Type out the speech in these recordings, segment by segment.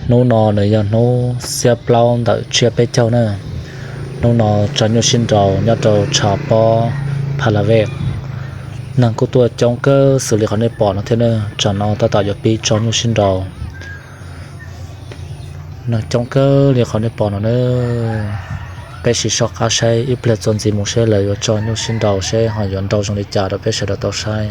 Hnub no nws yog hnub xiab plaub ntawm tsiab peb caug na. Hnub no tso nyuj sib nraus nyob rau tshav pob Pha La Vej. Neeg kuj tuaj coob kawg xws li qhov nej pom no thiab na. Tsam no tab tom yuav pib tso nyuj sib nraus. Neeg coob kawg li qhov nej pom no na. Peb sim soj qab saib ib pliag txuas ntxiv mus seb lawv yuav tso nyuj sib nraus seb ho yuav nrau zoo li cas rau peb sawv daws tau saib.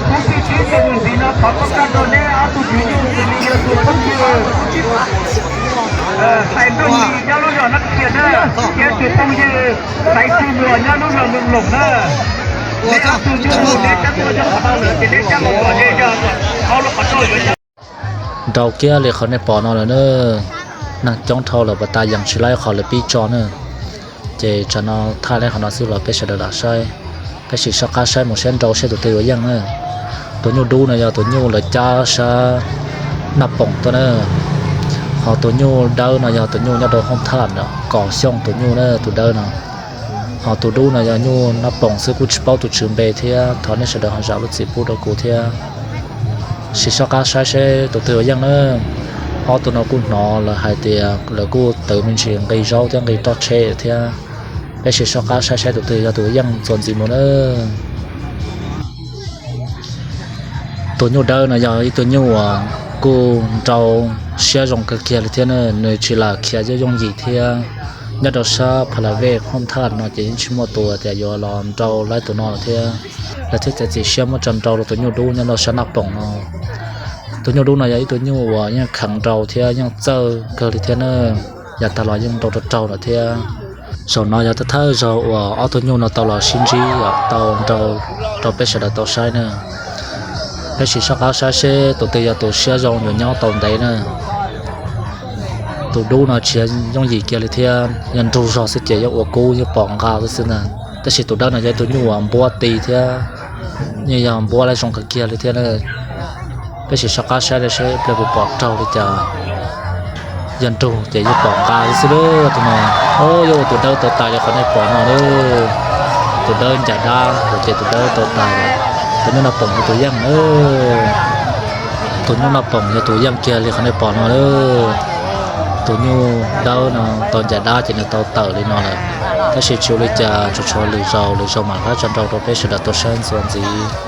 Kuv tij tib tug ntxiv no thov koj kaj rau neb ob tug tswv yug tus li yog tus phooj ywg Xais Nplooj Lis nyob lub zos Nab Khias na, thiab tus phooj ywg Xaiv Txwj Muas nyob lub zos Loos na. Neb ob tug yug neb cab tuaj yog qhov no lawm ces neb cab los kom ze yog ob lub qhov rooj yuav nrau kiag li qhov nej pom no lawm na. Neeg coob dhau lawm pas tas yees tsis laib qhov lawv pib tso na. Ces tsam no thaij li qhov no xwb los peb sawv daws lam saib. Peb sim soj qab saib mus saib nrau saib tus twg yuav yeej na. Tus nyuj dub no yog tus nyuj lawv cab sab Naj Poom tuaj na. Ho tus nyuj dawb no yog tus nyuj nyob rau Hooj Thaj, Kom Xyooj tus nyuj na, tus dawb no. Ho tus dub no yog nyuj Naj Poom xwb, kuj tsis paub tus tswv npe thiab, thov nej sawv daws ho zam lub txim pub rau kuv thiab. Sim soj qab saib seb tus twg yuav yeej na. Ob tug no kuj hnov lawv hais tias lawv kuj twv me ntsis nqi zaub thiab nqi roj tsheb thiab. Peb sim soj qab saib saib tus twg yog tus yeej txuas ntxiv mus na. Tus nyuj dawb no yog ib tug nyuj uas kuj nrau siab zoo kawg kiag li thiab na, nws tsis lam khiav yooj yooj yim thiab. Nyob rau sab Pha La Vej Hooj Thaj no ces yeej tsis muaj tus tias yuav los nrau laib tus no lawm thiab. Lawv thiaj txiav txim siab muab tso nrau rau tus nyuj dub nyob rau sab Naj Poom no. Tus nyuj dub no yog ib tug nyuj uas yeej kheev nrau thiab yeej txawj kawg li thiab na, yav tag los yeej nrau rau raug lawm thiab. Zaum no yog thawj zaug uas ob tug nyuj no tau los sib ntsib tau nrau rau peb sawv daws tau saib na. Peb sim soj qab saib seb tus twg yog tus siab zoo yuav nyob tau ntev na. Tus dub no tsis yooj yim kiag li thiab, yog nrug zog xwb ces yeej ua kub yeej pom nqa xwb xwb ntag. Tab sis tus dawb no yog ib tug nyuj uas npuab ti thiab, yeej yog npuab laib zoo kawg kiag li thiab na. Peb sim soj qab saib seb ib pliag puas pom raug li cas. Yog nrug ces yeej pom nqa xwb xwb lawm tus no. Yog ua tus dawb tau tas li qhov nej pom no lawm. Tus dawb ncas dab ces tus dawb tau tas lawm. Tus nyuj Naj Poom yog tus yeej. Tus nyuj Naj Poom yog tus yeej kiag li qhov nej pom no lawm. Tus nyuj dawb no tau ncas dab ces nws tau tawm li no lawm. Tab sis tsis ua li cas, tsuas tshuav lwm zaus, lwm zaus mam rov tso nrau rau peb sawv daws tau saib ntxuas ntxiv.